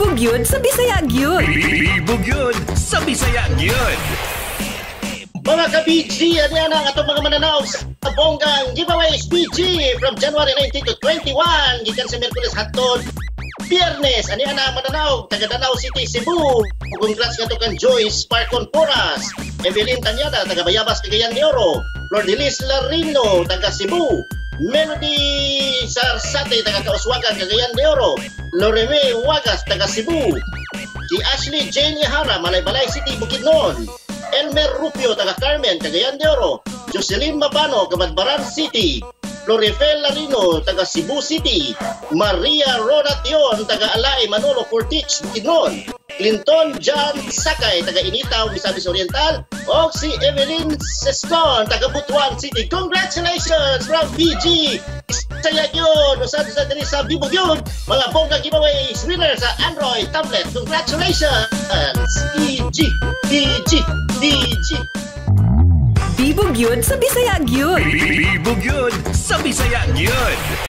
Bibo gyud sa Bisaya gyud. Bibo gyud sa Bisaya gyud. Mga ka-BG, ano yan ang atong mga mananaog sa bonggang giveaways BG from January 19 to 21, gikan sa Miyerkules hangtod Biyernes. Ani ana ang mananaog taga Danao City, Cebu. Congrats ngadto kang Joyce Parcon Porras, Evelyn Tanyada taga Bayabas, Cagayan de Oro, Flordelis Larino taga Cebu, Melody Sarsate taga Kauswagan, Cagayan de Oro, Loreme Wagas taga Cebu, si Ashley Jane Yahara, Malaybalay City, Bukidnon, Elmer Rupio, taga Carmen, Cagayan de Oro, Jocelyn Mabano, Cabadbaran City, Florifel Larino, taga Cebu City, Maria Ronation, taga Alay, Manolo Fortich, Bukidnon, Clinton John Sakay, taga Initaw, Misamis Oriental, o si Evelyn Sescon, taga Butuan City. Congratulations from BG! Saya yun! Usa sa diri sa Bibo yun! Mga bongga giveaways winner sa Android tablet. Congratulations! BG! BG! BG! Bibo gyud sa Bisaya gyud. Bibo gyud sa Bisaya gyud.